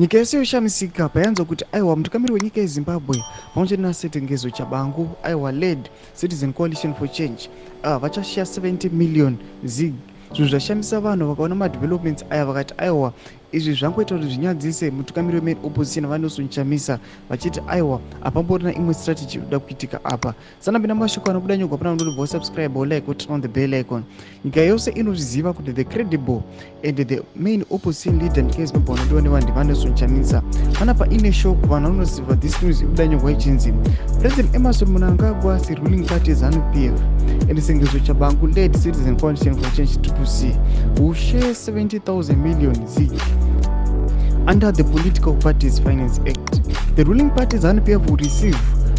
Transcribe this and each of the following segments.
Nyika yese yoshamisika payanzwa kuti aiwa, mutungamiri wenyika yeZimbabwe pamwe chete naSengezo Tshabangu, aiwa, led Citizen Coalition for Change, vachashare 70 million ZiG. Zvinhu zvashamisa vanhu vakaona madevelopments aya, vakati aiwa, izvi zvangoita kuti zvinyadzise mutungamiri wemain opposition, vaNelson Chamisa, vachiti aiwa, hapamborina imwe strategy inoda kuitika apa. Sanapinda mashoko anobuda nyogwa pana unotobva usubscribe, ulike, uturn on the bell icon. Nyika yose inozviziva kuti the credible and the main opposition leader nyika yeZimbabwe vanodiwa nevanhu vaNelson Chamisa. Panapa ine shock, vanhu vanoziva this news ibuda nyogwa ichinzi President Emmerson Mnangagwa seruling party ZANU PF and Sengezo Tshabangu led Citizen Coalition for Change, Triple C, will share 70,000 million ZiG under the Political Parties Finance Act. The ruling party ZANU PF will receive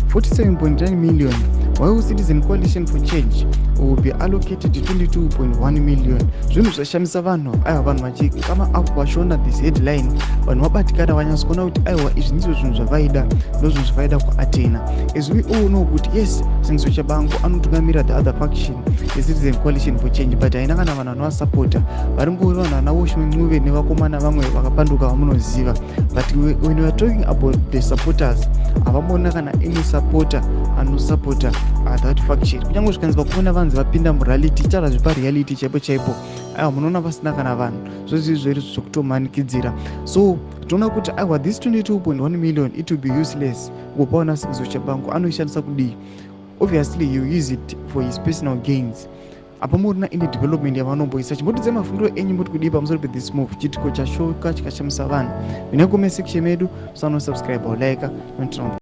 47.9 million, while Citizen Coalition for Change will be allocated 22.1 million. Zvinhu zvashamisa vanhu. Aiwa, vanhu vachikama apo vachiona this headline, vanhu vabatikana, vanyatsa kuona kuti aiwa, izvi ndizvo zvinhu zvavaida, ndozvinhu zvavaida kuatena. As we all know kuti yes, Sengezo Tshabangu anotungamira the other faction yeCitizen Coalition for Change, but haina kana vanhu vanovasapota. Vari ngori vanhu vana Welshman Ncube nevakomana vamwe vakapanduka vamunoziva. But when we are talking about the supporters, havamona kana any supporter anosapota that faction. Kunyange zvikanzi vakomana vanzi vapinda murally, tichara zvepareality chaipo chaipo, aiwa, munoona vasina kana vanhu. Zvozvizvo iri zvokutomanikidzira. So tinoona kuti aiwa, this 22.1 million, it will be useless. Ngopaona Sengezo Tshabangu anoishandisa kudii? Obviously he will use it for his personal gains. Apa murina ine development yavanomboisa. Chimbotidze mafungiro enyu, moti kudii pamusoro pethis move? Chitiko chashoka chikashamisa vanhu. Mine comment section medu, musanosubscribe, ulike.